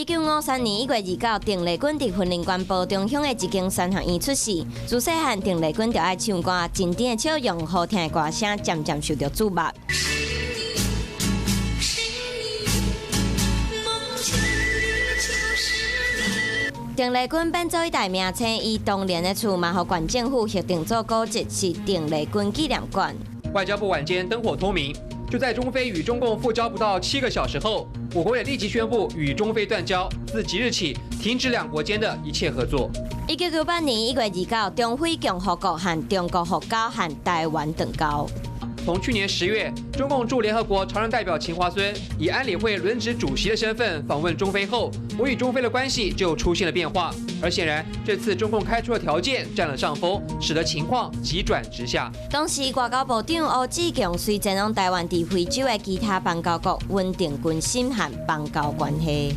1953年1月29，鄧麗君佇雲林縣埔中鄉的一間山學院出世。自細漢，鄧麗君就愛唱歌，真甜的笑容，好聽的歌聲，漸漸受著矚目。是你，夢境裡就是你。鄧麗君變做一代明星，伊當年的厝嘛，予縣政府核定做古蹟，是鄧麗君紀念館。外交部晚間燈火通明，就在中非與中共復交不到7個小時後，我國也立即宣布與中非斷交，自即日起停止兩國間的一切合作。1998年1月29，中非共和國和中國復交，和臺灣斷交。從去年10月，中共駐聯合國常任代表秦華蓀以安理會輪值主席的身份訪問中非後，我與中非的關係就出現了變化。而顯然，這次中共開出的條件佔了上風，使得情況急轉直下。當時外交部長吳志強隨前往臺灣佇非洲的其他邦交國穩定軍心和邦交關係。